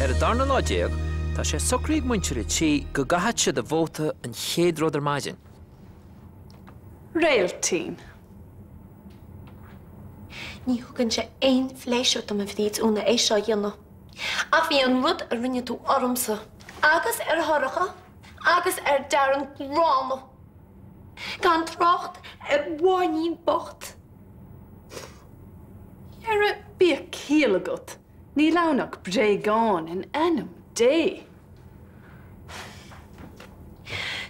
Ar an darna lá déag, tá sé socraithe ag muintir an tí go gcaithfeadh siad a vóta an chéad rud ar maidin. Réiltín. Ní thugann sé aon phléisiúr dom a Bhríd Úna é seo a dhéanamh. Ach bhí an rud a rinne tú ormsa agus ar Shorcha agus ar Darren gránna. Gan trácht ar Mháinín bocht. Dhera, bíodh ciall agat. Níl ann ach bréagán in ainm Dé.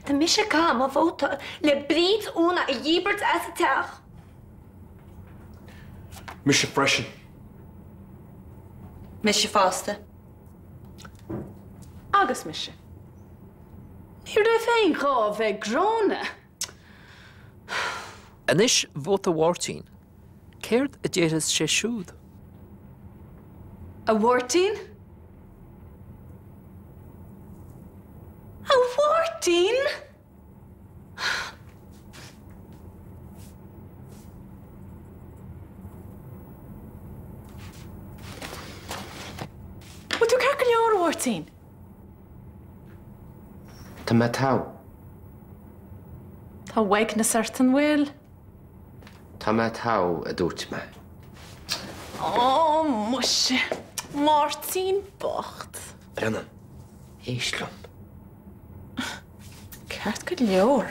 Tá mise ag caitheamh mo vóta le Bríd Úna a dhíbirt as an teach. Mise freisin. Mise fosta. Agus mise. Ní raibh aon ghá a bheith gránna. Anois vóta Mháirtín. Céard a déarfas sé siúd? A Mháirtín? A Mháirtín! Bhfuil tú ceart go leor, a Mháirtín? Tá mé togha. Tá uaigneas ort, an bhfuil? Tá mé togha, a dúirt mé. Ó, muise, Máirtín bocht. Brennan, éist liom. Ceart go leor.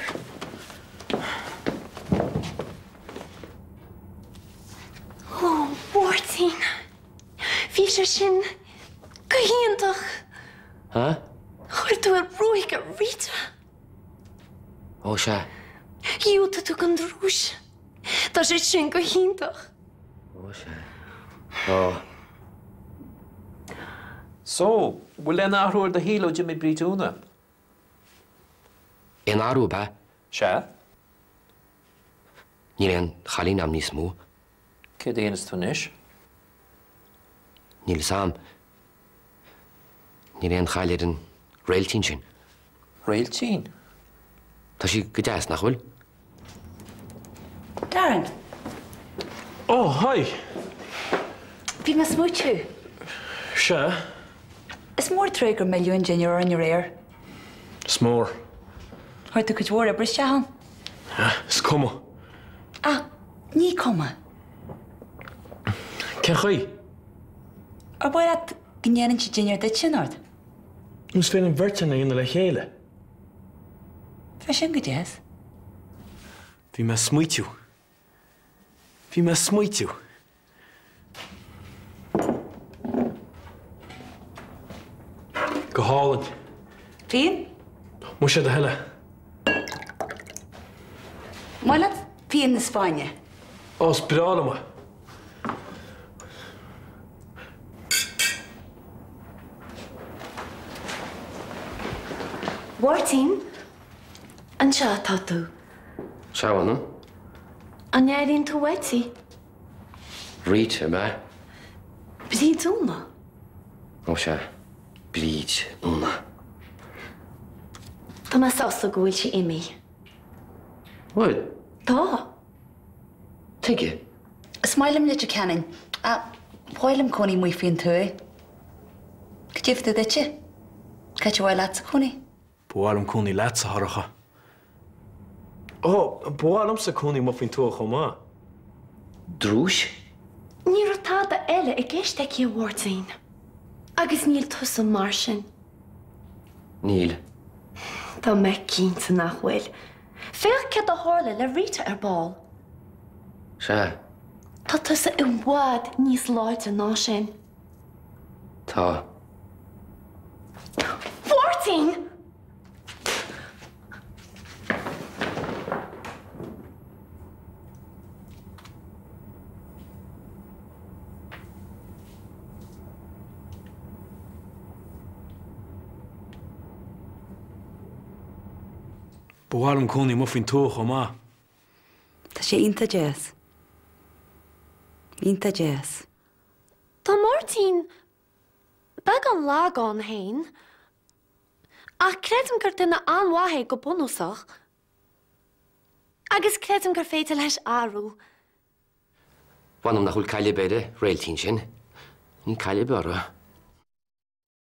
Ó, Mháirtín, bhí sé sin go hiontach. Há? Chuir tú ar ruaig ar Rita. Ó, sea. Dhiúltaigh tú don drúis. Tá sé sin go hiontach. Ó, sea. Tá. So, bhfuil aon athrú ar do shaol ó d'imigh Bríd Úna? Aon athrú, ab ea? Sea. Níl aon chailín a'm níos mó. Céard a dhéanfas tú anois? Níl fhios a'm. Níl aon chaill ar an réiltín sin. Réiltín? Tá sí go deas, nach bhfuil? Darren. Oh, hi! Bhí mé ag smaoitiú. Sea? Is mór an trua gur milleadh an dinnéar orainn aréir. Is mór. Chuir tú cuid mhór oibre isteach ann. Is cuma. Ah, ní cuma. Cén chaoi? Ar mhaith leat go ndéanfainnse dinnéar duitse anocht? Nó is féidir an bheirt againn é a dhéanamh le chéile. Bheadh sin go deas. Bhí mé ag smaoitiú. Bhí mé ag smaoitiú. Go hálainn. Fíon? Muise ar do thoil é. Maith leat fíon na Spáinne? Ó, is breá liom é. Mháirtín, anseo atá tú. Sea, a mh'anam. An airíonn tú uait í? Rita, ab ea? Bríd Úna. Ó sea, Bríd Úna. Tá mé sásta go bhfuil sí imithe. Bhfuil? Tá. Tuige? Is maith liom Leitir Ceanainn, ach ba mhaith liom cónaí amuigh faoin tuath. Cad é fá dtaobh duitse? Cá háit ar mhaith leatsa cónaí? Ba mhaith liom cónaí leatsa, a Shorcha. Ó, ba mhaith liomsa cónaí amuigh faoin tuath chomh maith. Drúis? Ní raibh tada eile i gceist aici, a Mháirtín. Agus níl tusa mar sin. Níl. Tá mé cinnte nach bhfuil. Féach céard a tharla le Rita ar ball. Sea. Tá tusa i bhfad níos láidre ná sin. Tá. Mháirtín! Ba mhaith liom cónaí amuigh faoin tuath chomh maith. Tá sé iontach deas. Iontach deas. Tá Máirtín beagán lag ann féin, ach creidim gur duine an-mhaith é go bunúsach. Agus creidim gur féidir leis athrú. Mh'anam nach bhfuil caill ar bith ar an réiltín sin. Níl caill ar bith uirthi.